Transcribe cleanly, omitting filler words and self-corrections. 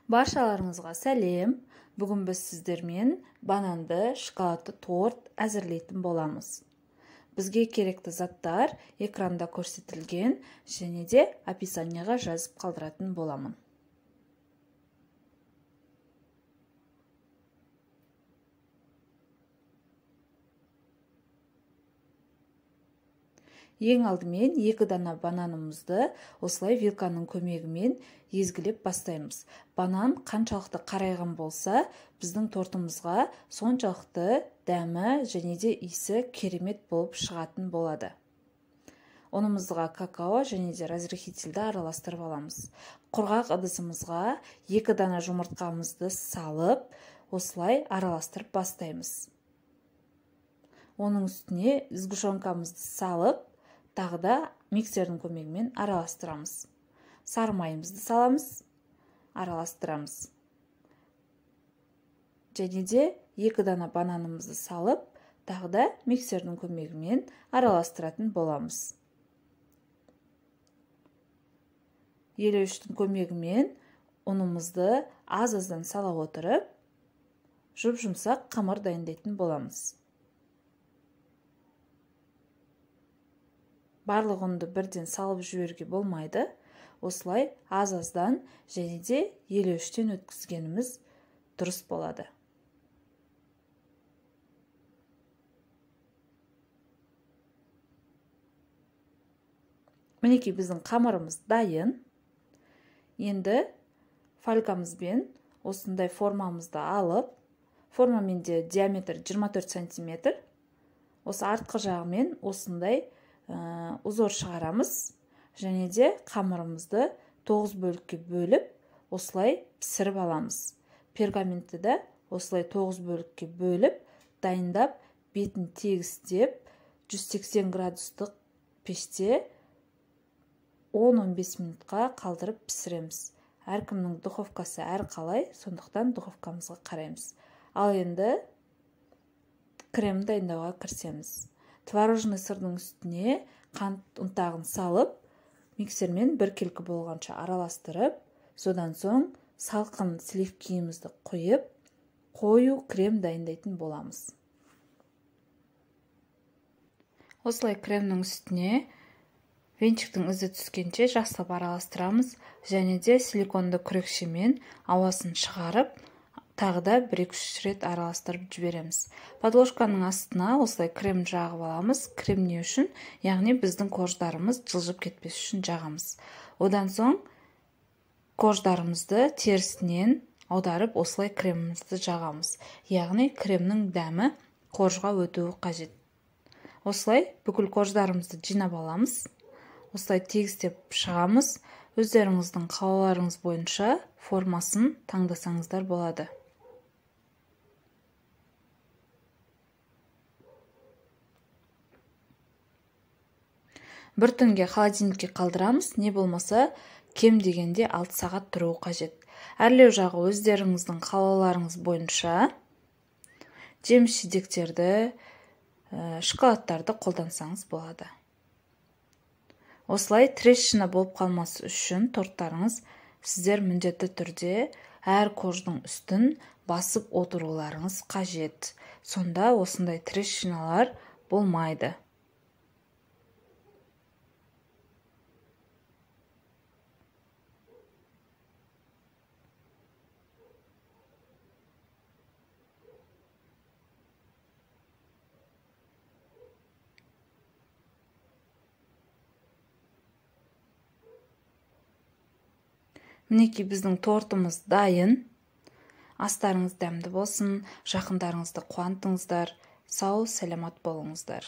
Баршаларыңызға сәлем. Бүгін біз сіздермен бананды шоколадты торт әзірлейтін боламыз. Бізге керекті заттар экранда көрсетілген және де описанияға жазып қалдыратын боламын. Ең алдымен 2 дана бананымызды осылай вилканың көмегімен езгілеп бастаймыз. Банан қаншалықты қарайған болса, біздің тортымызға соншалықты дәмі және де иісі керемет болып шығатын болады. Ұнымызға какао және де разрыхительді араластырып аламыз. Құрғақ ыдысымызға 2 дана жұмыртқамызды салып, осылай араластырып бастаймыз. Оның үстіне сгущенкамызды салып, тағы да миксердің көмегімен араластырамыз. Сары майымызды саламыз, араластырамыз. Және де 2 дана бананымызды салып, тағы да миксердің көмегімен араластыратын боламыз. Елеуіштің көмегімен ұнымызды аз-аздан сала отырып, жұп-жұмсақ қамыр дайындайтын боламыз. Барлық ұнды бірден салып жіберуге болмайды. Осылай аз-аздан және де елеуіштен өткізгеніміз дұрыс болады. Мінекей біздің қамырымыз дайын. Енді фольгамызбен осындай формамызды алып, форма менде диаметр 24 сантиметр. Осы артқы жағымен осындай узор шығарамыз және де қамырымызды 9 бөлікке бөліп осылай пісіріп аламыз. Пергаментті де осылай 9 бөлікке бөліп дайындап, бетін тегістеп 180 градустық пеште 10-15 минутқа қалдырып пісіреміз. Әркімнің духовкасы әр қалай, сондықтан духовкамызға қараймыз. Ал енді крем дайындауға кірісеміз. Творожный сырдың үстіне қант ұнтағын салып, миксермен біркелкі болғанша араластырып, содан соң салқын сливкиімізді құйып, қою крем дайындайтын боламыз. Осылай кремнің үстіне венчиктің ізі түскенше жақсылап араластырамыз және де силиконды күрекшемен ауасын шығарып, тағы да 1-2-3 рет араластырып жібереміз. Подложканың астына осылай крем жағып аламыз. Крем не үшін? Яғни біздің корждарымыз жылжып кетпес үшін жағамыз. Одан соң корждарымызды терісінен аударып осылай кремімізді жағамыз. Яғни кремнің дәмі коржға өтуі қажет. Осылай бүкіл корждарымызды жинап аламыз. Осылай тегістеп шығамыз. Өздеріңіздің қалауларыңыз бойынша формасын таңдасаңыздар болады. Бір түнге холодильникке қалдырамыз, не болмаса кем дегенде 6 сағат тұруы қажет. Әрлеу жағы өздеріңіздің қалауларыңыз бойынша жеміс-жидектерді, шоколадтарды қолдансаңыз болады. Осылай трещина болып қалмас үшін торттарыңыз сіздер міндетті түрде әр корждың үстін басып отыруларыңыз қажет. Сонда осындай трещиналар болмайды. Мінекей біздің тортымыз дайын. Астарыңыз дәмді болсын, жақындарыңызды қуантыңыздар. Сау, саламат болыңыздар.